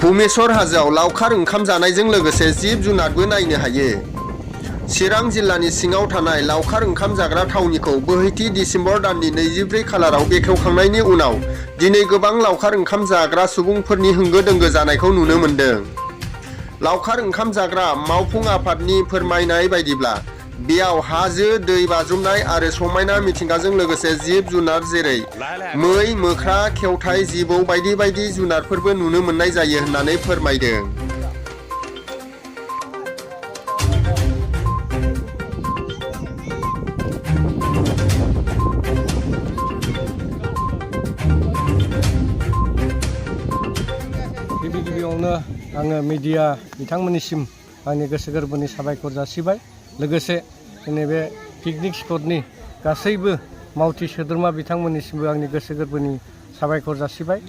भुमेश्वर हाजोआव लावखार ओंखाम जानायजों लोगोसे जिब जुनारबो नायनो हायो। चिरां जिल्लानि सिङाव थानाय लावखार ओंखाम जाग्रा थावनिखौ बोहैथि डिसेम्बर दाननि 24 खालाराव बेखेवखांनायनि उनाव दिनै गोबां लावखार ओंखाम जाग्रा सुबुंफोरनि होंगो दोंगो जानायखौ नुनो मोन्दों। लावखार ओंखाम जाग्रा मावफुं आफादनि फोरमायनाय बायदिब्ला बेयाव हाजो दै बाज्रुमनाय आरो समायना मिथिंगाजों लोगोसे जिब जुनार जेरै मै मोख्रा खेवथाय जिबौ बायदि बायदि जुनारफोरबो नुनो मोननाय जायो होननानै फोरमायदों। गिबियावनो आङो मिडिया बिथांमोननिसिम आंनि गोसो गोरबोनि साबायखर जासिबाय। लोगोसे जोंनि बे पिकनिक स्पटनि गासैबो मावथि सोद्रोमा बिथांमोननिसिमबो आंनि गोसो गोरबोनि साबायखर जासिबाय।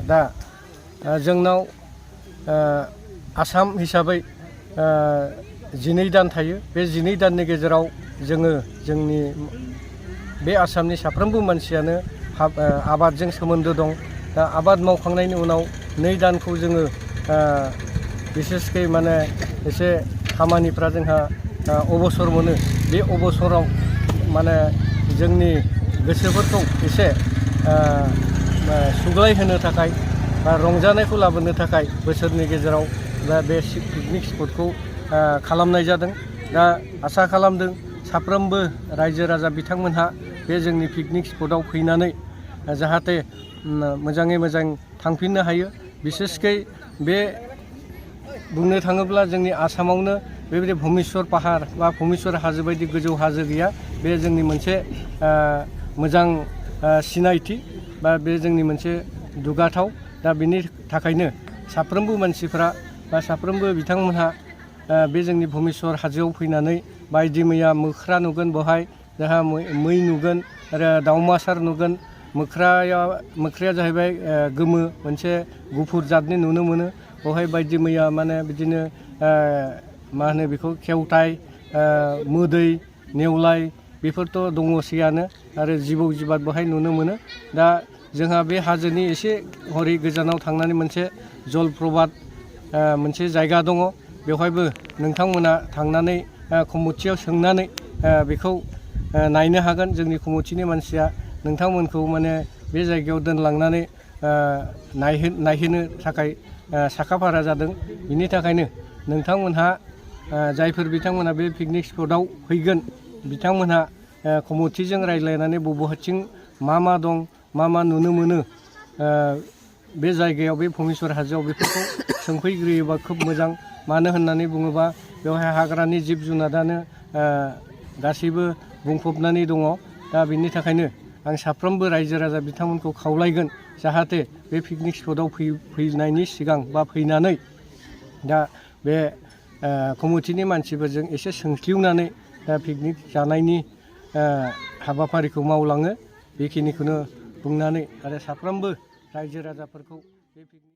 दा जोंनाव आसाम हिसाबै 12 दान थायो। बे 12 दाननि गेजेराव जोङो जोंनि बे आसामनि साफ्रोमबो मानसियानो आबादजों सोमोन्दो दं। दा आबाद मावखांनायनि उनाव 2 दानखौ जोङो बिसेसकै माने एसे खामानिफ्रा जोंहा अबसर मोनो। बे अबसराव माने जोंनि गोसोफोरखौ एसे सुग्लाय होनो थाखाय बा रंजानायखौ लाबोनो थाखाय बोसोरनि गेजेराव दा बे पिकनिक स्पटखौ खालामनाय जादों। दा आसा खालामदों साफ्रोमबो रायजो राजा बिथांमोनहा बे जोंनि पिकनिक स्पटआव फैनानै जाहाथे मोजाङै मोजां थांफिननो हायो। बिसेसकै बे बुंनो थाङोब्ला जोंनि आसामावनो बेबायदि भुमेश्वर पाहार बा भुमेश्वर हाजो बायदि गोजौ हाजो गैया। बे जोंनि मोनसे मोजां सिनायथि बा बे जोंनि मोनसे दुगाथाव। दा बेनि थाखायनो साफ्रोमबो मानसिफ्रा बा साफ्रोमबो बिथांमोनहा बे जोंनि भुमेश्वर हाजोआव फैनानै बायदि मैया मोख्रा नुगोन, बेवहाय जोंहा मै नुगोन आरो दाउमासार नुगोन। मोख्राया जाहैबाय गोमो मोनसे गुफुर जातनि नुनो मोनो। बेवहाय बायदि मैया माने बिदिनो मा होनो बेखौ खेवथाय मोदै नेवलाय बेफोरथ' दङसैयानो आरो जिबौ जिबाद बेवहाय नुनो मोनो। दा जोंहा बे हाजोनि एसे हरै गोजानाव थांनानै मोनसे जलप्रपात मोनसे जायगा दङ। बेवहायबो नोंथांमोना थांनानै कमिटियाव सोंनानै बेखौ नायनो हागोन। जोंनि कमिटिनि मानसिया नोंथांमोनखौ माने बे जायगायाव दोनलांनानै नायहोनो थाखाय साखाफारा जादों। बिनि थाखायनो नोंथांमोनहा जायफोर बिथांमोना बे पिकनिक स्पटआव फैगोन बिथांमोनहा कमिटिजों रायज्लायनानै बबेथिं मा दं मा नुनो मोनो बे जायगायाव बे भुमेश्वर हाजोआव बेफोरखौ सोंफैग्रोयोबा खोब मोजां। मानो होननानै बुङोबा बेवहाय हाग्रानि जिब जुनारानो गासैबो बुंफबनानै दङ। दा बिनि थाखायनो आं साफ्रोमबो रायजो राजा बिथांमोनखौ खावलायगोन जाहाथे बे पिकनिक स्पटआव फैनायनि सिगां बा फैनानै दा बे कमिटिनि मानसिफोरजों एसे सोंस्लिउनानै दा पिकनिक जानायनि हाबाफारिखौ मावलाङो। बेखिनिखौनो बुंनानै आरो साफ्रोमबो रायजो राजाफोरखौ बे पिकनिक